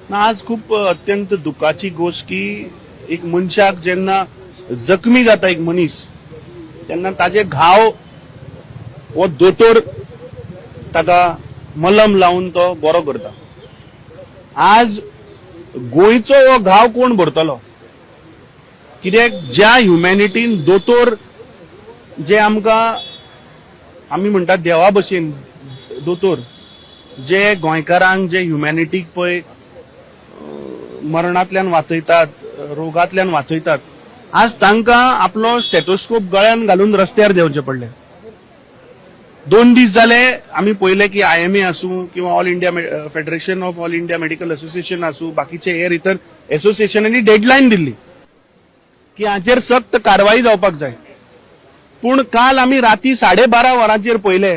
ना, आज खूप अत्यंत दुखाची गोष्ट की एक मनशाक जेन्ना जखमी जाता एक मनीस, तेन्ना ताजे घाव हो दोतोर ताका मलम लावन तो बरो करता. आज गोंयचो हो घाव कोण भरतलो? कित्याक ज्या ह्युमॅनिटीन दोतोर जे आमकां आमी म्हणटात देवा भशेन दोतोर, जे गोंयकारांक, जे ह्युमॅनिटीक पळय मरणांतल्यान वाचयतात, रोगांतल्यान वाचयतात, आज तांकां आपलो स्टेथोस्कोप गळ्यान घालून रस्त्यार देंवचे पडले. 2 दीस जाले आमी पळयले की आयएमए आसूं किंवा All India Federation of All India Medical Association आसूं, बाकीचे हेर इतर एसोसिएशनांनी डेडलायन दिल्ली की हाचेर सक्त कारवाई जावपाक जाय. पूण काल आमी राती 12:30 वरांचेर पळयले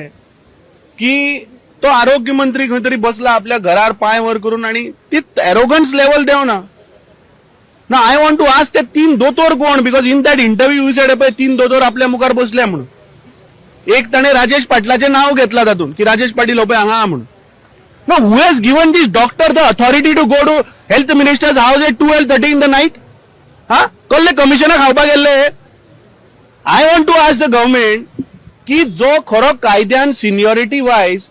की तो आरोग्य मंत्री खंय तरी बसला आपल्या घरार पांय वर करून आणि ती एरोगन्स लेवल देवना ना. I want to ask, ते तीन दोतोर कोण? Because in that interview you said पळय, तीन दोतोर आपल्या मुखार बसले म्हणून. एक ताणें राजेश पाटलाचें नांव घेतलां तातूंत की राजेश पाटील हो पळय हांगा आहा म्हणून. No, who has given this doctor the authority to go to health minister's house at 12:30 in the night? हा, कसले कमिशनां खावपाक गेल्ले? I want to ask the government की जो खरो कायद्यान सिनियरिटी वायज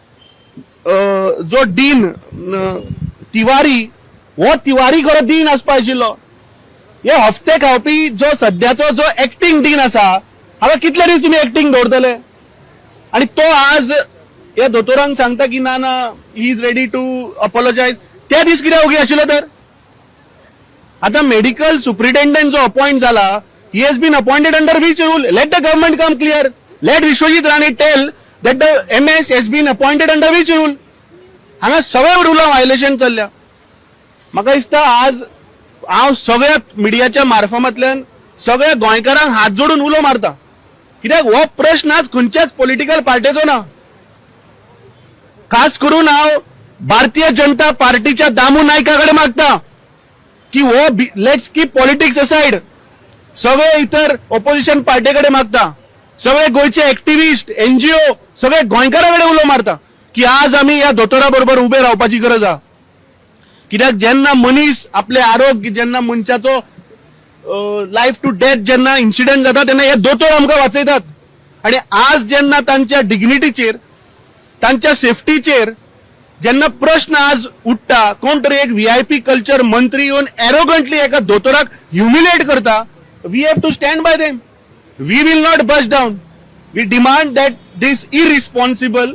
जो डीन तिवारी, हो तिवारी खरो डीन आसपा आशिल्लो. हे हफ्ते खावपी जो सद्याचो जो एक्टींग डीन आसा, हांगा कितले दीस तुमी एक्टींग दवरतले? आणि तो आज ह्या दोतोरांक सांगता की ना ना, he is ready to apologise. त्या दीस कित्याक ओगी आशिल्लो तर? आता मेडिकल सुप्रिटेंडंट जो अपॉइंट जाला, he has been appointed under which rule? Let the government come clear. Let Vishwajit Rane tell that the MS has been appointed under which rule. हांगा सगळे रुलां व्हायलेशन चल्ल्या. म्हाका दिसता, आज हांव सगळ्या मिडियाच्या मार्फांतल्यान सगळ्या गोंयकारांक हात जोडून उलो मारता, कित्याक हो प्रश्न आज खंयच्याच पॉलिटिकल पार्टीचो ना. खास करून हांव भारतीय जनता पार्टीच्या दामू नायका कडेन मागता की हो, let's keep politics aside. सगळे इतर ओपोजिशन पार्टी कडेन मागता, सगळे गोंयचे एक्टिव्हिस्ट, एनजीओ, सगळे गोंयकारा कडेन उलो मारता की आज आमी ह्या दोतोरा बरोबर उबे रावपाची गरज आहा. कित्याक जेन्ना मनीस आपले आरोग्य, जेन्ना मनशाचो लायफ टू डेथ जेन्ना इन्सिडंट जाता, तेन्ना हे दोतोर आमकां वाचयतात. आणि आज जेन्ना तांच्या डिग्निटीचेर, तांच्या सेफ्टीचेर जेन्ना प्रश्न आज उठता, कोण तरी एक व्हीआयपी कल्चर मंत्री येवन एरोगंटली एका दोतोराक ह्युमिलेट करता, we have to stand by them. We will not budge down. We demand that this irresponsible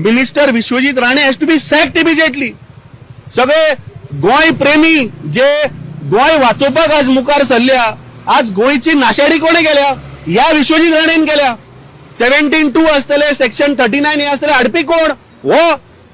minister Vishwajit Rane has to be sacked immediately. सगळे गोंय प्रेमी जे गोंय वाचोवपाक आज मुखार सरल्या, आज गोंयची नाशाडी कोणे केल्या? ह्या विश्वजीत राणेन केल्या. 17(2) आसतले, सेक्शन 39 हे आसतले, हाडपी कोण हो?